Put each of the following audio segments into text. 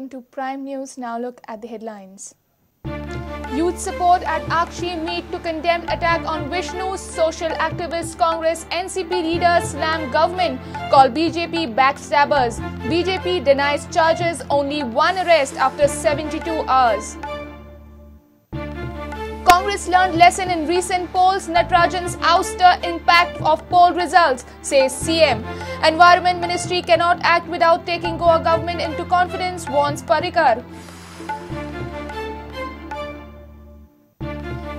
Welcome to Prime News. Now look at the headlines. Youth support at Akshi meet to condemn attack on Vishnu. Social activists, Congress, NCP leaders slam government, call BJP backstabbers. BJP denies charges, only one arrest after 72 hours. Congress learned lesson in recent polls. Natarajan's ouster impact of poll results, says CM. Environment Ministry cannot act without taking Goa government into confidence, warns Parrikar.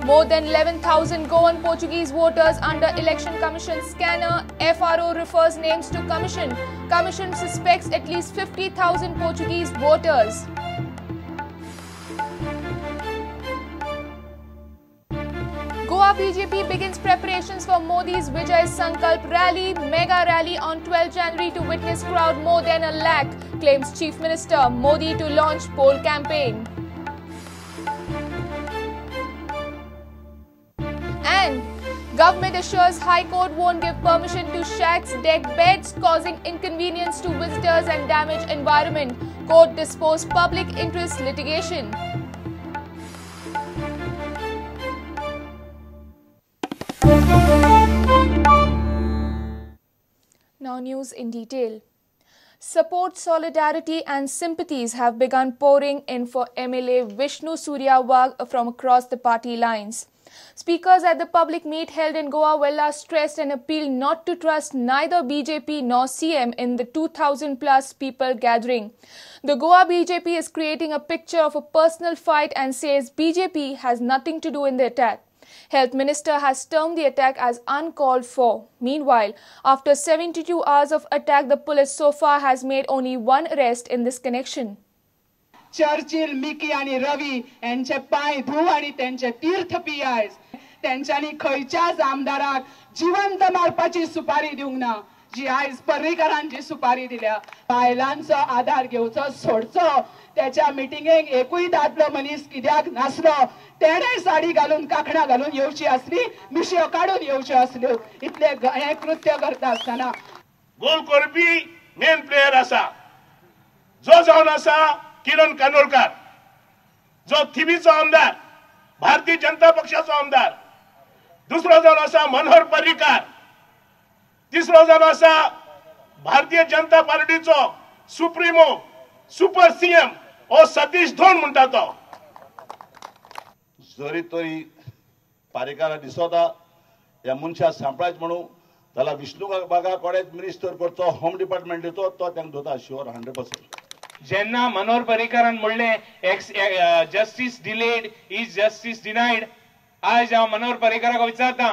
More than 11,000 Goan Portuguese voters under Election Commission scanner. FRO refers names to Commission. Commission suspects at least 50,000 Portuguese voters. Goa BJP begins preparations for Modi's Vijay Sankalp rally. Mega rally on 12 January to witness crowd more than a lakh, claims Chief Minister Modi to launch poll campaign. And government assures High Court won't give permission to shacks, deck beds, causing inconvenience to visitors and damage environment. Court disposed public interest litigation. Now news in detail. Support, solidarity and sympathies have begun pouring in for MLA Vishnu Surya Wagh from across the party lines. Speakers at the public meet held in Goa Vella stressed an appeal not to trust neither BJP nor CM in the 2,000 plus people gathering. The Goa BJP is creating a picture of a personal fight and says BJP has nothing to do in the attack. Health Minister has termed the attack as uncalled for. Meanwhile, after 72 hours of attack, the police so far has made only one arrest in this connection. Churchill, Mickey आणि रवी यांचे पाय धू आणि त्यांचे तीर्थ पियायस. त्यांच्यानी खंयच्याच आमदाराक जिवंत मारपाची सुपारी दिवंक ना, जी आयज पर्रीकरांची सुपारी दिल्या. बायलांचो आधार घेवचो सोडचो, त्याच्या मिटिंगेक एकूय दादलो मनीस कित्याक नासलो, तेणे साडी घालून काकणां घालून येवची आसली, मिशयो काडून येवच्यो आसल्यो. इतले हें कृत्य करता आसतना गोल करपी मेन प्लेयर आसा जो जावन आसा किरण कानोळकर, जो थिवीचो आमदार, भारतीय जनता पक्षाचो आमदार. दुसरो जावन आसा मनोहर पर्रीकार, तिसरो जावन आसा Bharatiya Janata पार्टीचो supremo super CM ओ सतीश धोंड म्हणटा तो. जरी तरी पारेकारा दिसता ह्या मनशाक सांपळायच म्हणून जाल्यार विष्णू बागा कोडेच मिनिस्टर करचो, होम डिपार्टमेंट दितो तो तांकां धरता शुअर 100%. जेन्ना मनोहर पर्रीकरान म्हणलें justice delayed is justice denied, आयज हांव मनोहर पर्रीकराक विचारता,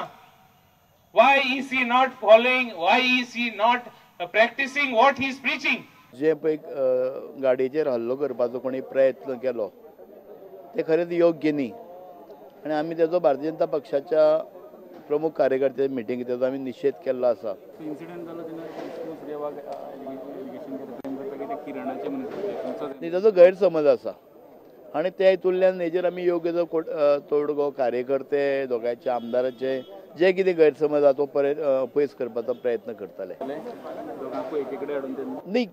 why is he not following, why is he not practicing what he is preaching? जे पळय गाडयेचेर हल्लो करपाचो कोणी प्रयत्न केलो ते खरेंच योग्य न्ही आनी आमी तेजो भारतीय जनता पक्षाच्या प्रमुख कार्यकर्ते मिटिंगेत तेजो आमी निशेध केल्लो आसा. तेजो गैरसमज आसा आनी त्या हितूंतल्यान हेजेर आमी योग्य जो तोडगो कार्यकर्ते दोगांयचे आमदाराचे जे कितें गैरसमज आसा तो पयस करपाचो प्रयत्न करतले. न्ही,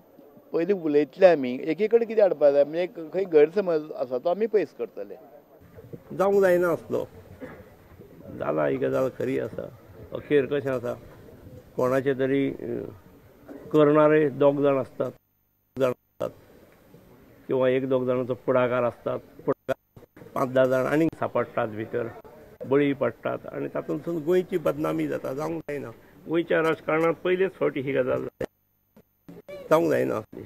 पयलीं उलयतले आमी एकी कडेन कितें हाडपा जाय, म्हणजे खंय गैरसमज आसा तो आमी पयस करतले. जावंक जायना आसलो जाला ही गजाल खरी आसा. अखेर कशें आसा, कोणाचे तरी करणारे दोग जाण आसतात किंवा एक दोग जाणांचो पुढाकार आसतात, 5-10 जाण आनीक सापडटात भितर, बळी पडटात आनी तातूंतसून गोंयची बदनामी जाता. जावंक जायना. गोंयच्या राजकारणांत पयलेच फावटी ही गजाल जावंक जायना आसली.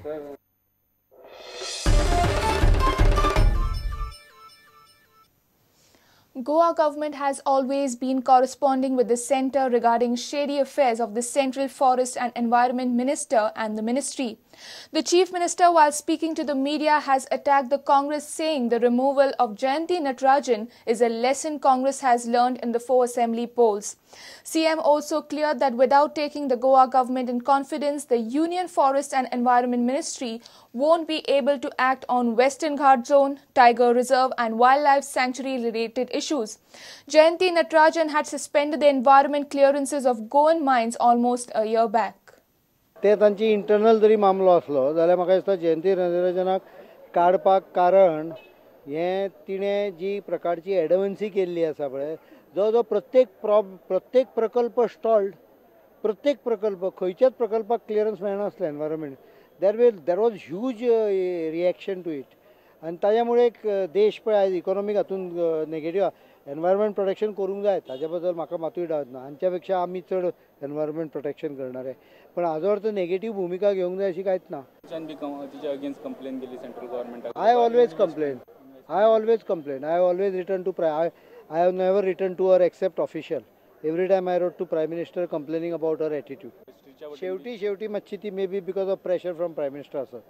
Goa government has always been corresponding with the centre regarding shady affairs of the Central Forest and Environment Minister and the ministry. The Chief Minister, while speaking to the media, has attacked the Congress, saying the removal of Jayanti Natarajan is a lesson Congress has learned in the 4 assembly polls. CM also cleared that without taking the Goa government in confidence, the Union Forest and Environment Ministry won't be able to act on Western Ghat Zone, Tiger Reserve and Wildlife Sanctuary related issues. Jayanti Natarajan had suspended the environment clearances of Goan mines almost a year back. ते तांची internal जरी मामलो आसलो जाल्यार म्हाका दिसता जयंती नटराजनाक काडपाक कारण हें तिणें जी प्रकारची एडवन्सी केल्ली आसा पळय, जो जो प्रत्येक प्रकल्प स्टॉल्ड, प्रत्येक प्रकल्प खंयच्याच प्रकल्पाक clearance मेळनासलें environment. There was huge reaction to it आनी ताज्या मुळे एक देश पळय आयज इकॉनॉमीक हातून नेगेटीव. एनवायरमेंट प्रोटेक्शन करूंक जाय, ताज्या बद्दल म्हाका मातूय डावट ना. हांच्या पेक्षा आमी चड एनवायरमेंट प्रोटेक्शन करणारे, पण हाजो अर्थ नेगेटीव भुमिका घेवंक जाय अशी कांयच ना. I always complain, I always complain, I always return to I have never written to her except official. Every time I wrote to Prime Minister complaining about her attitude. शेवटी शेवटी मातशी ती may be because of pressure from Prime Minister आसत,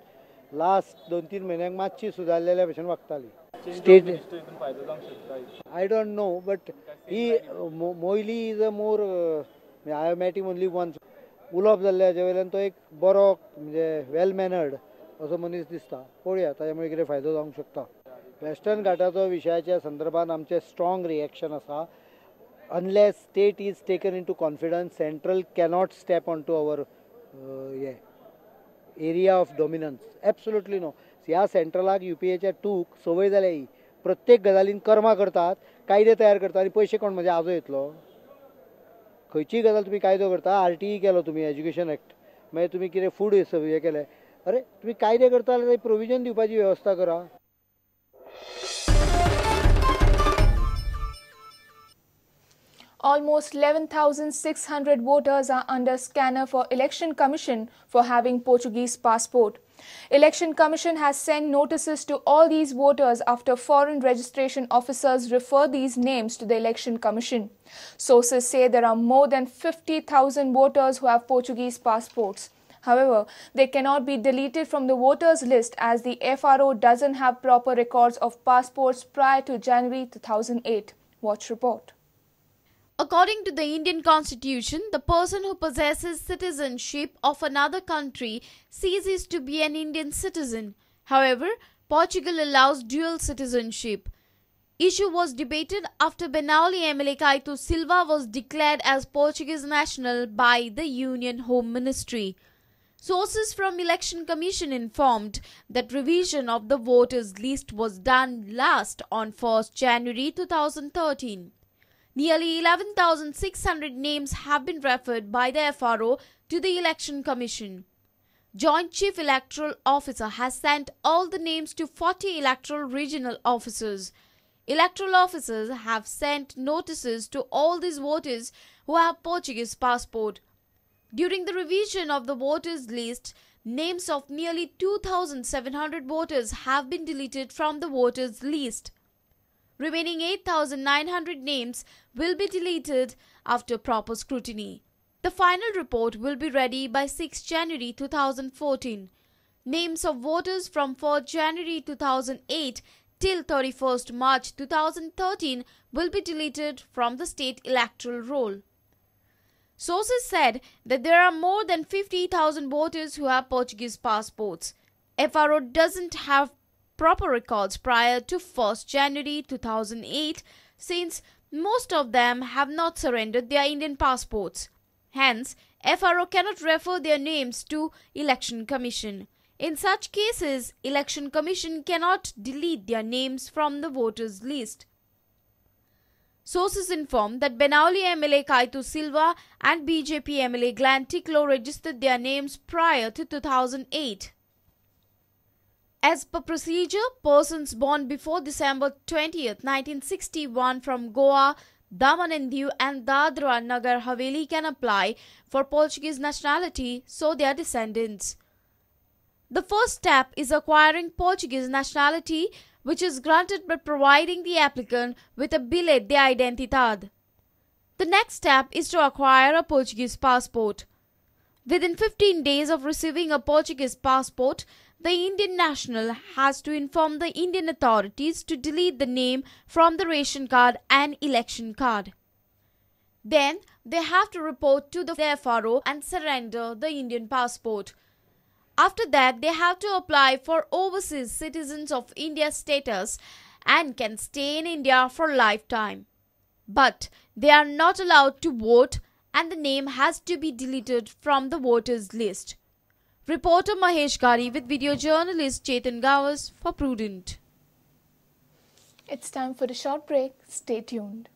last 2-3 म्हयन्यांक मातशी सुदारलेल्या भशेन वागताली. State I don't know, but he Moily is a more, I have met him only once. उलोवप जाल्लें हाजे वयल्यान तो एक बरो म्हणजे वेल मॅनर्ड असो मनीस दिसता. पळोवया ताज्या मुळे कितें फायदो जावंक शकता. वेस्टर्न घाटाचो विशयाच्या संदर्भात आमचें स्ट्रॉंग रिएक्शन आसा. Unless state is taken into confidence, central cannot step onto our area of dominance. Absolutely no. ह्या सेंट्रलाक युपीएच्या टूक संवय जाल्या ही. प्रत्येक गजालीन कर्मां करतात, कायदे तयार करतात आनी पयशे कोण म्हणजे आजो येतलो. खंयचीय गजाल तुमी कायदो करता, आरटीई केलो तुमी, एज्युकेशन एक्ट, मागीर तुमी कितें फूड हें केलें. अरे तुमी कायदे करता जाल्यार प्रोविजन दिवपाची वेवस्था करा. Almost 11,600 voters are under scanner for Election Commission for having Portuguese passport. Election Commission has sent notices to all these voters after foreign registration officers refer these names to the Election Commission. Sources say there are more than 50,000 voters who have Portuguese passports. However, they cannot be deleted from the voters list as the FRO doesn't have proper records of passports prior to January 2008. Watch report. According to the Indian Constitution, the person who possesses citizenship of another country ceases to be an Indian citizen. However, Portugal allows dual citizenship. Issue was debated after Benaulim MLA Caito Silva was declared as Portuguese national by the Union Home Ministry. Sources from Election Commission informed that revision of the voters list was done last on 1st January 2013. Nearly 11,600 names have been referred by the FRO to the Election Commission. Joint Chief Electoral Officer has sent all the names to 40 electoral regional officers. Electoral officers have sent notices to all these voters who have Portuguese passport. During the revision of the voters list, names of nearly 2,700 voters have been deleted from the voters list. Remaining 8,900 names will be deleted after proper scrutiny. The final report will be ready by 6 January 2014. Names of voters from 4 January 2008 till 31st March 2013 will be deleted from the state electoral roll. Sources said that there are more than 50,000 voters who have Portuguese passports. FRO doesn't have proper records prior to 1st January 2008 since most of them have not surrendered their Indian passports. Hence, FRO cannot refer their names to Election Commission. In such cases, Election Commission cannot delete their names from the voters list. Sources informed that Benaulim MLA Caito Silva and BJP MLA Glenn Ticlo registered their names prior to 2008. As per procedure, persons born before December 20, 1961 from Goa, Daman and Diu and Dadra Nagar Haveli can apply for Portuguese nationality, so their descendants. The first step is acquiring Portuguese nationality, which is granted by providing the applicant with a billet de identidade. The next step is to acquire a Portuguese passport. Within 15 days of receiving a Portuguese passport, the Indian national has to inform the Indian authorities to delete the name from the ration card and election card. Then they have to report to the FRO and surrender the Indian passport. After that, they have to apply for overseas citizens of India status and can stay in India for lifetime. But they are not allowed to vote and the name has to be deleted from the voters list. Reporter Mahesh Gari with video journalist Chetan Gawas for Prudent. It's time for a short break. Stay tuned.